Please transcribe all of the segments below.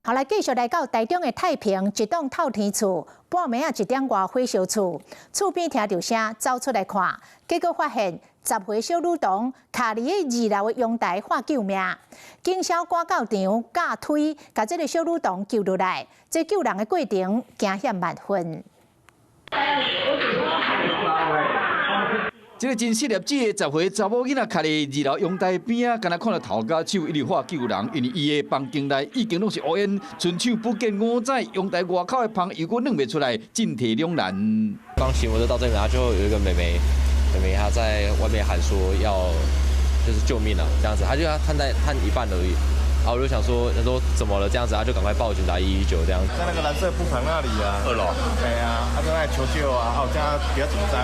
好來，繼續來到台中的太平一棟透天厝，半暝仔一點外火燒厝，厝邊聽著聲走出來看，結果發現10歲小女童徛佇個二樓的陽台喊救命，警消趕到場架推，共這个小女童救落來，這救人的過程驚險萬分。這个真適合這个10歲查某囡仔徛佇二樓陽台邊仔，敢若看著頭佮手一直喊救人，因為伊的房間內已經攏是烏煙，伸手不見五指，陽台外口的芳又閣攆袂出來，進退兩難。剛騎摩托到這邊，然後就有一個妹妹，妹妹她在外面喊說要就是救命啊，這樣子，她就要攤在攤一半而已。然後我就想說，他說怎麼了這樣子，他就趕快報警打119這樣子。在那個藍色布棚那裡啊，二樓。對啊，他在那求救啊，我叫他不要緊張，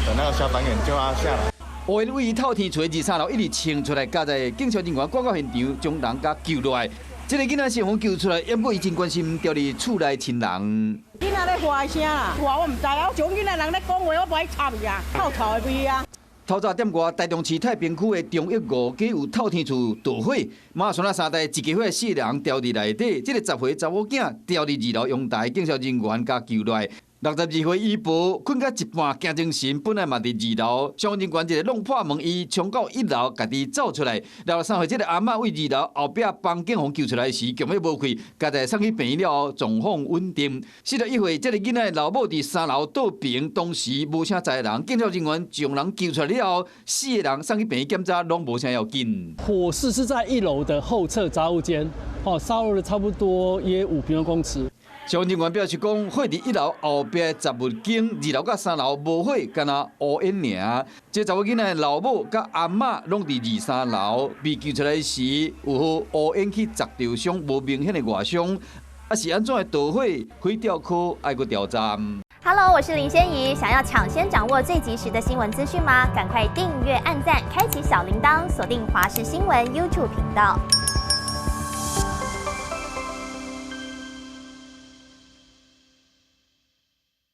等那個消防員救他下來。烏煙位於透天厝的二三樓一直衝出來，佮在警消人員趕到現場，將人共救落來。這个囡仔成功救出來，不過伊真關心牢佇厝內親人。囡仔咧喊聲啦，喊我毋知啊，我像囡仔人咧講話，我無愛插伊啊，臭臭的味啊。透早點外，台中市太平區的中益五街有透天厝著火，馬上啊三台一家伙四个人牢佇內底，這个10歲查某囝牢佇二樓陽台，警消人員共救落來。62歲姨婆睏到一半驚精神，本來嘛佇二樓，消防人員一个弄破門，伊衝到一樓，家己走出來。63歲這个阿嬤佇二樓後壁房間予救出來時，強欲無氣，家己送去病院了後，狀況穩定。41歲這个囡仔老母佇三樓倒爿，當時無啥在人，警消人員將人救出來了後，四個人送去病院檢查，攏無啥要緊。火勢是在一樓的後側雜物間，哦，燒了差不多約5平方公尺。消防人員表示講，火佇一樓後壁雜物間，二樓佮三樓無火，干焦烏煙爾。這查某囡仔老母佮阿嬤攏佇二三樓，被救出來時，有予烏煙去砸著傷，無明顯的外傷。啊，是按怎會著火？火調科愛閣調查。 Hello，我是林仙怡，想要搶先掌握最及時的新聞資訊嗎？趕快訂閱、按讚、開啟小鈴鐺，鎖定華視新聞 YouTube 頻道。